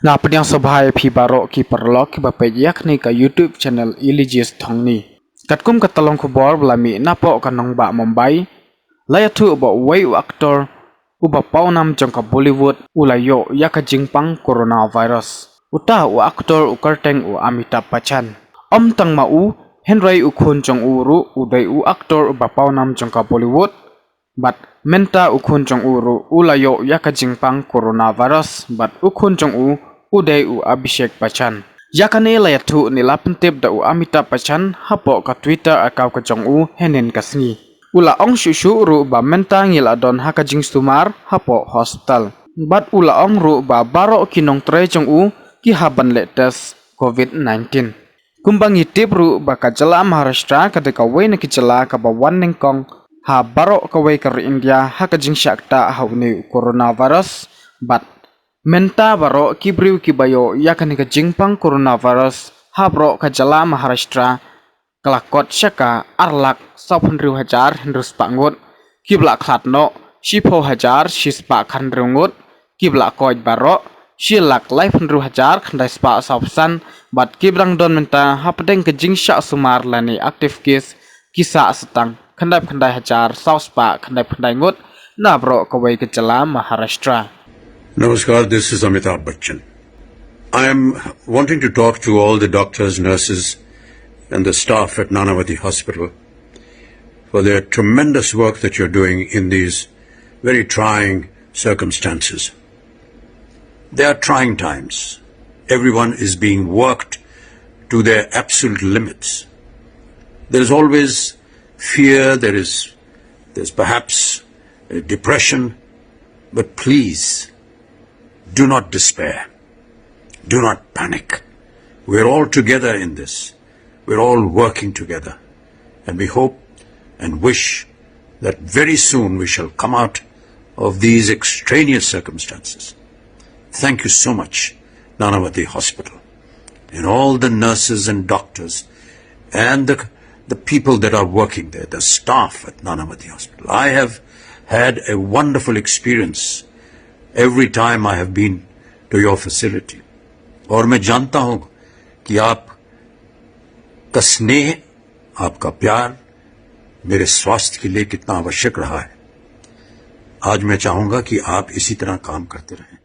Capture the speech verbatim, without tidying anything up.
Nga pdiang sngewbha ïa phi baroh ki paralok kiba peit ïa kane ka YouTube channel Elijis Thongni. Katkum ka tyllong khubor ba la mih napoh ka nongbah Mumbai, la ïathuh ba uwei u actor uba pawnam jong ka Bollywood u la ïoh ïa ka jingpang coronavirus. Uta u actor u kyrteng u Amitabh Bachchan. Ym tang ma u, hynrei u khun jong u ruh u dei u actor uba pawnam jong ka Bollywood. Bad mynta u khun jong u ruh u la ïoh ïa ka jingpang coronavirus bad u khun jong u u dei u Abhishek Bachchan. Ïa kane la ïathuh ne la pyntip da u Amitabh Bachchan hapoh ka Twitter account ka jong u hynnin ka sngi. U la ong shuh shuh ruh ba mynta ngi la don ha ka jingsumar hapoh hospital. Bad u la ong ruh ba baroh ki nongtrei jong u ki hap ban leh test covid nineteen. Kumba ngi tip ruh ba ka jylla Maharashtra ka dei kawei na ki jylla kaba wan nyngkong ha baroh kawei ka ri India ha ka jingshah ktah ha une u coronavirus. Bad mynta baroh ki briew kiba ïoh ïa kane ka jingpang coronavirus ha baroh ka jylla Maharashtra ka la kot sha ka ar lak saw phew hynriew hajar hynriew spah ngut. Kiba la khlad noh shiphew hajar shispah khathynriew ngut. Kiba la koit baroh shi lak laiphew hynriew hajar khyndai spah saw phew san. Bad kiba dang don mynta hapdeng ka jingshah sumar lane active case ki sah sa tang khyndaiphew khyndai hajar saw spah khyndaiphew khyndai ngut na baroh kawei ka jylla Maharashtra. Namaskar, this is Amitabh Bachchan. I am wanting to talk to all the doctors, nurses, and the staff at Nanavati Hospital for their tremendous work that you're doing in these very trying circumstances. They are trying times. Everyone is being worked to their absolute limits. There is always fear, there is, there's perhaps, uh, depression, but please, do not despair. Do not panic. We're all together in this. We're all working together. And we hope and wish that very soon we shall come out of these extraneous circumstances. Thank you so much, Nanavati Hospital, and all the nurses and doctors and the, the people that are working there, the staff at Nanavati Hospital. I have had a wonderful experience every time I have been to your facility. और मैं जानता हूं कि आपका स्नेह, आपका प्यार मेरे स्वास्थ्य के लिए कितना आवश्यक रहा है। आज मैं चाहूंगा कि आप इसी तरह काम करते रहें।